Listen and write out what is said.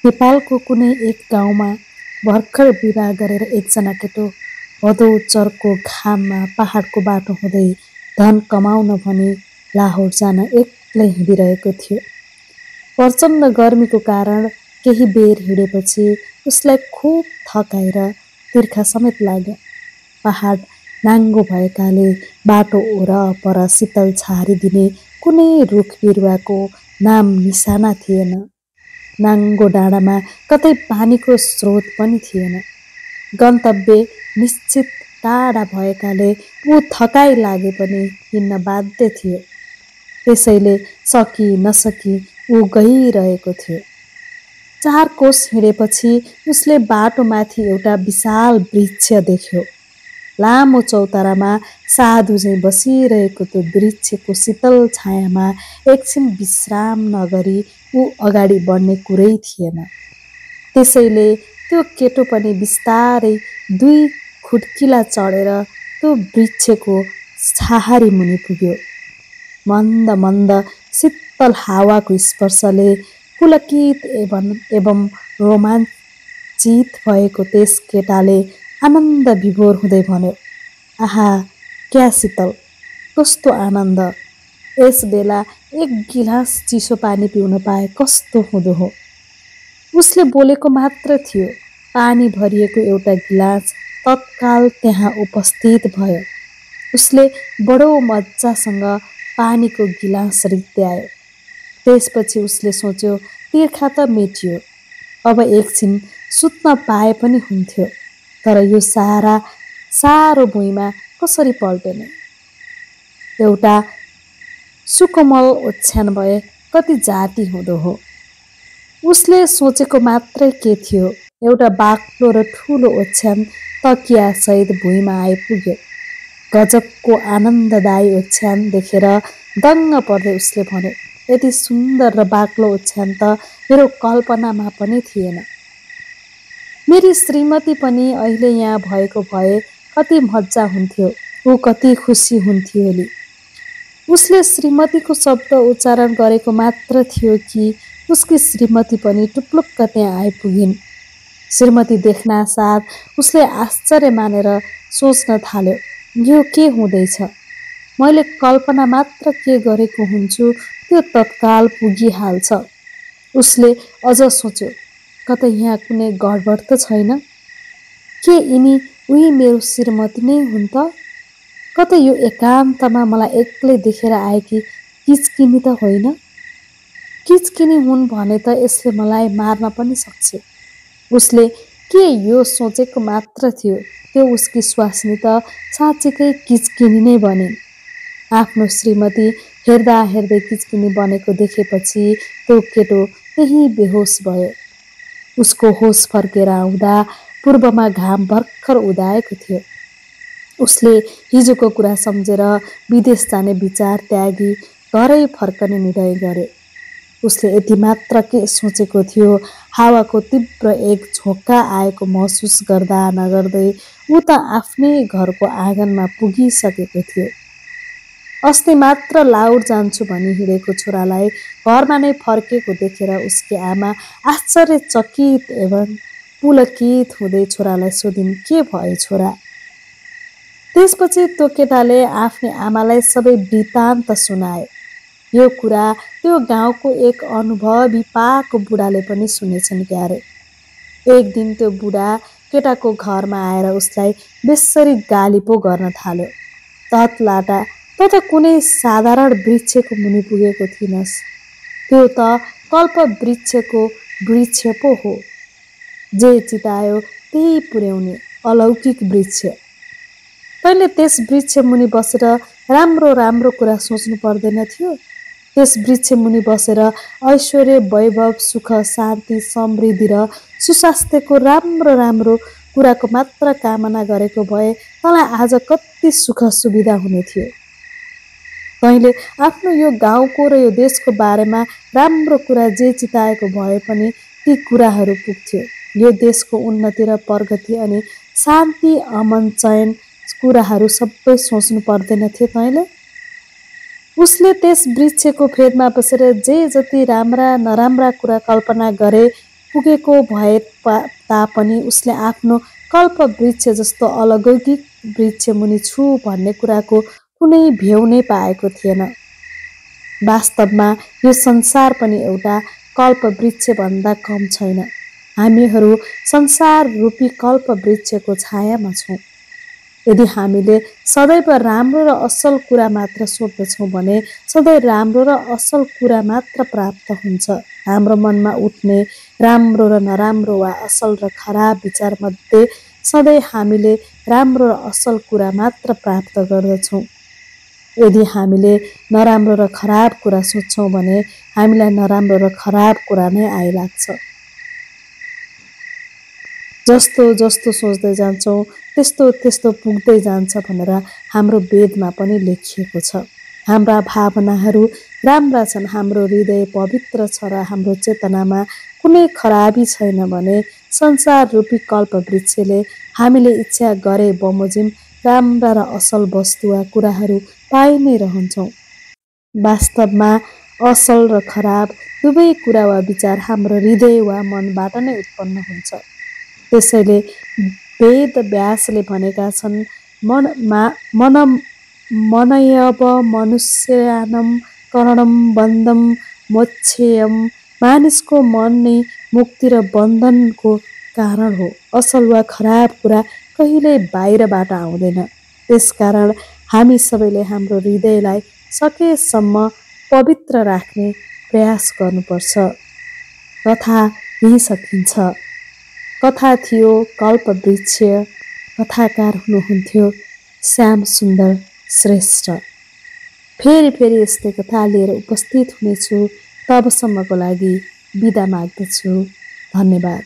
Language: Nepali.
नेपालको कुनै एक गाउँमा भर्खर विवाह गरेर एकजना केटो भदौ चर्को घाममा पहाडको बाटो हुँदै धन कमाउन भनी लाहोर जान एक्लै हिँडिरहेको थियो। प्रचण्ड गर्मीको कारण केही बेर हिँडेपछि उसलाई खुब थकाएर तिर्खा समेत लाग्यो। पहाड नाङ्गो भएकाले बाटो वरपर शीतल छारिदिने कुनै रुख बिरुवाको नाम निशाना थिएन। नाङ्गो डाँडामा कतै पानीको स्रोत पनि थिएन। गन्तव्य निश्चित टाढा भएकाले ऊ थकाइ लागे पनि हिँड्न बाध्य थियो। त्यसैले सकी नसकी ऊ गइरहेको थियो। 4 कोस हिँडेपछि उसले बाटोमाथि एउटा विशाल वृक्ष देख्यो। लामो चौतारामा साधु झैँ बसिरहेको त्यो वृक्षको शीतल छायामा एकछिन विश्राम नगरी ऊ अगाडि बढ्ने कुरै थिएन। त्यसैले त्यो केटो पनि बिस्तारै 2 खुड्किला चढेर त्यो वृक्षको छाहारी मुनि पुग्यो। मन्द मन्द शीतल हावाको स्पर्शले पुलकित एवं रोमाञ्चित भएको त्यस केटाले आनन्द विभोर हुँदै भन्यो, आहा क्या शीतल, कस्तो आनन्द, यस बेला 1 गिलास चिसो पानी पिउन पाए कस्तो हुँदो हो। उसले बोलेको मात्र थियो, पानी भरिएको एउटा गिलास तत्काल त्यहाँ उपस्थित भयो। उसले बडो मजासँग पानीको गिलास रित्यायो। त्यसपछि उसले सोच्यो, तिर्खा त मेटियो, अब एकछिन सुत्न पाए पनि हुन्थ्यो। तर यो सारो भुइँमा कसरी पल्टेने? एउटा सुकोमल ओछ्यान भए कति जाति हुँदो हो। उसले सोचेको मात्रै के थियो, एउटा बाक्लो र ठुलो ओछ्यान तकियासहित भुइँमा आइपुग्यो। गजबको आनन्ददायी ओछ्यान देखेर दङ्ग पर्दै उसले भन्यो, यति सुन्दर र बाक्लो ओछ्यान त मेरो कल्पनामा पनि थिएन। मेरी श्रीमती पनि अहिले यहाँ भएको भए कति मजा हुन्थ्यो, ऊ कति खुसी हुन्थ्यो होली। उसले श्रीमतीको शब्द उच्चारण गरेको मात्र थियो कि उसकी श्रीमती पनि टुप्लुक्क त्यहाँ आइपुगिन्। श्रीमती देख्ना साथ उसले आश्चर्य मानेर सोच्न थाल्यो, यो के हुँदैछ? मैले कल्पना मात्र के गरेको हुन्छु त्यो तत्काल पुगिहाल्छ। उसले अझ सोच्यो, कतै यहाँ कुनै गडबड त छैन? के यिनी उही मेरो श्रीमती नै हुन् त? कतै यो एकान्तमा मलाई एक्लै देखेर आएकी किचकिनी त होइन? किचकिनी हुन् भने त यसले मलाई मार्न पनि सक्छ। उसले के यो सोचेको मात्र थियो, त्यो उसकी स्वास्नी त साँच्चीकै किचकिनी नै बनिन्। आफ्नो श्रीमती हेर्दा हेर्दै किचकिनी बनेको देखेपछि त्यो केटो त्यही बेहोस भयो। उसको होस फर्केर आउँदा पूर्वमा घाम भर्खर उदाएको थियो। उसले हिजोको कुरा सम्झेर विदेश जाने विचार त्यागी घरै फर्कने निर्णय गर्यो। उसले यति मात्र के सोचेको थियो, हावाको तीव्र एक झोक्का आएको महसुस गर्दा नगर्दै ऊ त आफ्नै घरको आँगनमा पुगिसकेको थियो। अस्ति मात्र लाहोर जान्छु भनी हिँडेको छोरालाई घरमा नै फर्केको देखेर उसकी आमा आश्चर्यचकित एवं पुलकित हुँदै छोरालाई सोधिन्, के भयो छोरा? त्यसपछि त्यो केटाले आफ्नी आमालाई सबै वृत्तान्त सुनाए। यो कुरा त्यो गाउँको एक अनुभवी पाको बुढाले पनि सुनेछन् क्यारे। एक दिन त्यो बुढा केटाको घरमा आएर उसलाई बेसरी गाली पो गर्न थाल्यो। तत्लाटा त कुनै साधारण वृक्षको मुनि पुगेको थिइनस्, त्यो त कल्प वृक्षको वृक्ष पो हो। जे चितायो त्यही पुर्याउने अलौकिक वृक्ष। तैँले त्यस वृक्ष मुनि बसेर राम्रो राम्रो कुरा सोच्नु पर्दैन थियो? त्यस वृक्ष मुनि बसेर ऐश्वर्य, वैभव, सुख, शान्ति, समृद्धि र सुस्वास्थ्यको राम्रो राम्रो कुराको मात्र कामना गरेको भए तँलाई आज कति सुख सुविधा हुने थियो। तैँले आफ्नो यो गाउँको र यो देशको बारेमा राम्रो कुरा जे चिताएको भए पनि ती कुराहरू पुग्थ्यो। यो देशको उन्नति र प्रगति अनि शान्ति, अमन, चयन कुराहरू सबै सोच्नु पर्दैन थियो तैँले? उसले त्यस वृक्षको फेदमा बसेर जे जति राम्रा नराम्रा कुरा कल्पना गरे पुगेको भए तापनि उसले आफ्नो कल्पवृक्ष जस्तो अलौकिक वृक्ष मुनि छु भन्ने कुराको कुनै भेउ नै पाएको थिएन। वास्तवमा यो संसार पनि एउटा कल्पवृक्षभन्दा कम छैन। हामीहरू संसार रूपी कल्पवृक्षको छायामा छौँ। यदि हामीले सदैव राम्रो र असल कुरा मात्र सोच्दछौँ भने सधैँ राम्रो र असल कुरा मात्र प्राप्त हुन्छ। हाम्रो मनमा उठ्ने राम्रो र नराम्रो वा असल र खराब विचारमध्ये सधैँ हामीले राम्रो र असल कुरा मात्र प्राप्त गर्दछौँ। यदि हामीले नराम्रो र खराब कुरा सोच्छौँ भने हामीलाई नराम्रो र खराब कुरा नै आइलाग्छ। जस्तो जस्तो सोच्दै जान्छौँ त्यस्तो त्यस्तो पुग्दै जान्छ भनेर हाम्रो वेदमा पनि लेखिएको छ। हाम्रा भावनाहरू राम्रा छन्, हाम्रो हृदय पवित्र छ र हाम्रो चेतनामा कुनै खराबी छैन भने संसार रूपी कल्पवृक्षले हामीले इच्छा गरे बमोजिम राम्रा र असल वस्तु वा कुराहरू पाइ नै रहन्छौँ। वास्तवमा असल र खराब दुवै कुरा वा विचार हाम्रो हृदय वा मनबाट नै उत्पन्न हुन्छ। त्यसैले वेद व्यासले भनेका छन् मनयव मनुष्यानं करणं बन्धं मोक्षेयम्। मानिसको मन नै मुक्ति र बन्धनको कारण हो। असल वा खराब कुरा कहिल्यै बाहिरबाट आउँदैन। त्यसकारण हामी सबैले हाम्रो हृदयलाई सकेसम्म पवित्र राख्ने प्रयास गर्नुपर्छ। कथा यही सकिन्छ। कथा थियो कल्पवृक्ष। कथाकार हुनुहुन्थ्यो श्यामसुन्दर श्रेष्ठ। फेरि यस्तै कथा लिएर उपस्थित हुनेछु। तबसम्मको लागि बिदा माग्दछु। धन्यवाद।